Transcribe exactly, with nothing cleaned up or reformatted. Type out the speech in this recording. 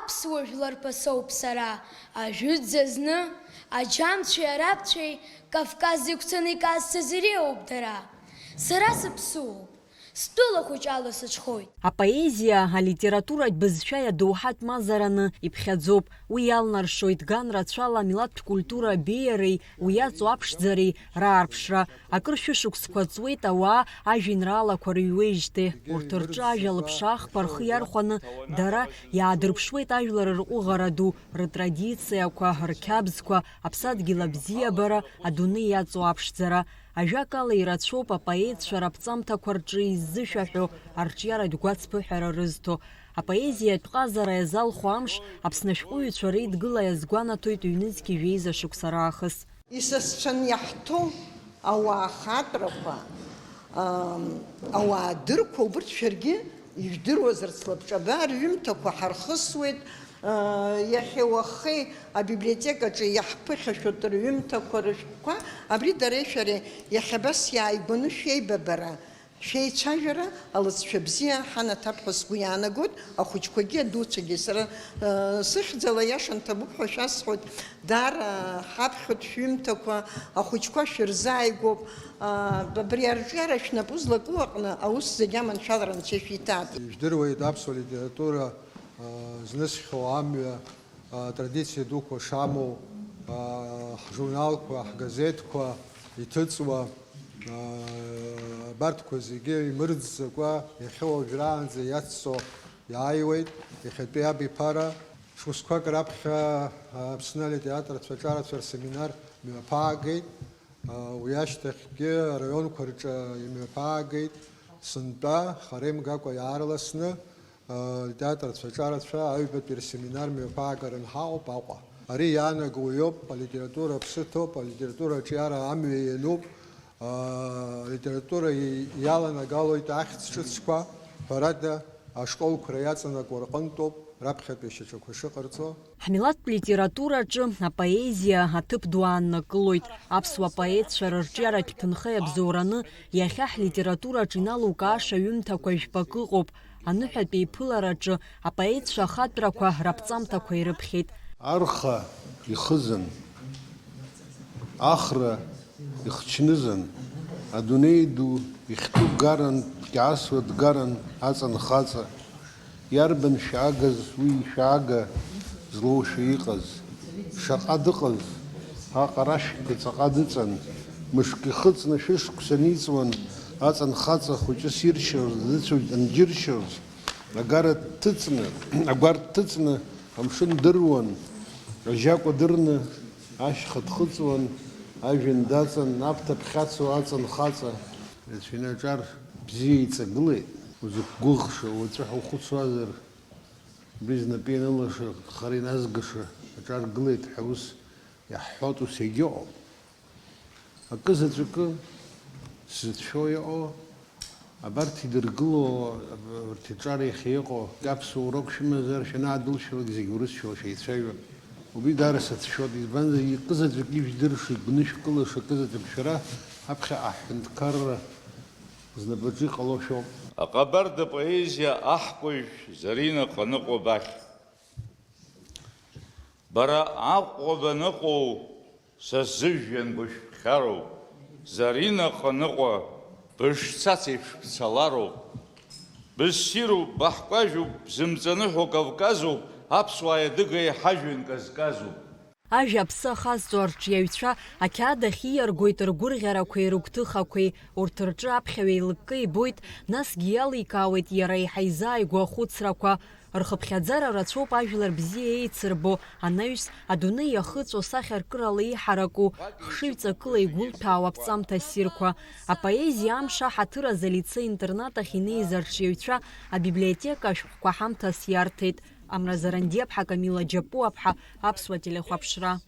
Аԥсуа жәлар ԥасоуп сара, ажәытәӡа зны, аџьамцәеи арабцәеи Кавказ иқәцаны иказцаз иреиуоуп дара. Сара сыԥсуоуп, стәыла хәыҷ ала сыҽхоит. Апоезиа алитературатә бызшәа иадоуҳатә мазараны иԥхьаӡоуп. Уи иалнаршоит ган рацәала амилаҭтә культура абеиареи уи иаҵоу аԥшӡареи раарԥшра. Акыр шәышықәсқәа ҵуеит ауаа ажәеинраалақәа рыҩуеижьҭеи. Урҭ рҿы ажәа лыԥшаахқәа рхы иархәаны дара иаадырԥшуеит ажәлар рҟәыӷара ду, рытрадициақәа, рқьабзқәа, аԥсадгьыл абзиабара, адунеи иаҵоу аԥшӡара. Ажәакала, ирацәоуп апоетцәа раԥҵамҭақәа рҿы иззышәаҳәо, арҿиаратә гәацԥыҳәара рызҭо. Апоезиатә ҟазара иазалху амш Аԥсны ашәҟәыҩҩцәа реидгыла иазгәанаҭоит ҩнызқьи жәеиза шықәса раахыс. Исасцәаны иаҳҭо ауаа хатрақәа, ам, ауаа дырқәа, убырҭ шәаргьы ижәдыруазарц лабҿаба рҩымҭақәа ҳархысуеит, а, иахьа уахеи абиблиотекаҿы иаҳԥыхьашәоит рҩымҭақәа рышәҟәқәа, абри дареи шәареи иахьа абас иааигәаны шәеибабара. Шәеицәажәара алҵшәа бзиа ҳанаҭап ҳәа сгәы иаанагоит, ахәыҷқәагьы, адуцәагьы. Сара, э, сыхьӡала иаша нҭабуп ҳәа шәасҳәоит, даара ҳаԥхьоит шәҩымҭақәа, ахәыҷқәа шәырзааигәоуп. А, абри арҿиара шәнапы злаку аҟны аус зегьы аманшәалара анцәа ишәиҭааит. Ижәдыруеит аԥсуа литература, а, знысхьоу амҩа, а, традициа дуқәа шамоу, а, ҳжурналқәа, ҳгазеҭқәа иҭыҵуа, а, абарҭқәа зегьы имырӡӡакәа иахьа уажәраанӡа иацҵо иааиуеит. Иахьатәи абиԥара шықәсқәак раԥхьа, а, Аԥсны алитераторцәа аҿарацәа рсеминар мҩаԥаагеит. А, уи ашьҭахьгьы араионқәа рҿы имҩаԥаагеит. Сынтәа, хара имгакәа иаарласны, а, алитераторцәа аҿарацәа аҩбатәи рсеминар мҩаԥаагара анҳаҟоуп Аҟәа. Ари иаанаго уиоуп, алитература ԥсы ҭоуп, алитература аҿиара амҩа иануп, а, алитература и-, иаланагалоит ахьӡ ҿыцқәа, ҳәарада, ашколқәа иаҵанакуа рҟынтәоуп раԥхьатәи ашьаҿақәа шыҟарҵо. Ҳмилаҭтә литератураҿы апоезиа аҭыԥ ду ааннакылоит. Аԥсуа поетцәа рырҿиаратә ҭынха иабзоураны иахьа ҳлитератураҿы иналукааша ҩымҭақәа жәпакы ыҟоуп. Аныҳәатәи еиԥылараҿы апоетцәа ахатәрақәа раԥҵамҭақәа ирыԥхьеит. Арха ихызан, Ахра ихчнызан, адунеи ду ихьтәу гаран, дкьаасуа дгаран аҵанхаҵа. Иарбан шәаагаз уи шәаага злоушәа иҟаз? Шаҟа дыҟаз, аҟарашәқәа ҵаҟа дыҵан, мышк ихыҵны шәышықәса ниҵуан аҵанхаҵа хәыҷыс иршьоз, дыцәоит анџьыршьоз, агара дҭыҵны, агәарҭ дҭыҵны амшын дыруан, ажьакәа дырны, Ашьха дхыҵуан, ажәҩан даҵан, аԥҭа ԥхьацо аҵан хаҵа. Рацәаҩны аҿар бзиа иҵагылеит. Узықәгәыӷша, уаҵәы ҳаухәыцуазар, убри знапы ианылаша, хара иназгаша аҿар гылеит ҳәа ус иаҳҳәоит, ус егьыҟоуп. Акы заҵәыкы сзыцәшәо иҟоу, абарҭ идыргыло, абарҭ иҿар иахьа иҟоу, аԥсуа урок шәымазар, шәанаадәылшәалак зегь урысшәала шәеицәажәо. Убри даара сацәшәоит, избанзар, акы заҵәык ижәдырша, игәнышәкылаша акы заҵәык шәара аԥхьаҟа аҳәынҭқарра знапаҿы иҟало шәоуп. Аҟабарда поезиа аҳкәажә Зарина Ҟаныҟәа бахь. Бара Аҟәа баныҟоу, са сыжәҩан бышәԥхьароуп, Зарина Ҟаныҟәа, бышцац еиԥш бцалароуп. Быссируп, баҳкәажәуп, бзымҵаныҳәо Кавказуп, аԥсуааи адыгеи ҳажәҩан казказуп. Ажәа аԥсы ахазҵо арҿиаҩцәа ақьаад ахь ииаргоит ргәырӷьарақәеи рыгәҭыхақәеи, урҭ рҿы аԥхьаҩ еилыкка ибоит, насгьы иаликаауеит иара еиҳа изааигәоу ахәыцрақәа. Рхыԥхьаӡара рацәоуп ажәлар бзиа еицырбо, анаҩс, адунеи иахыҵәо сахьаркырала иҳараку, хшыҩҵакыла игәылҭәаау аԥҵамҭа ссирқәа. Апоезиа амш аҳаҭыр азы алицеи-интернат ахь инеиз арҿиаҩцәа абиблиотека ашәҟәқәа ҳамҭас иарҭеит. Амра Зарандиаԥҳа, Камила Џьапуаԥҳа, Аԥсуа телехәаԥшра.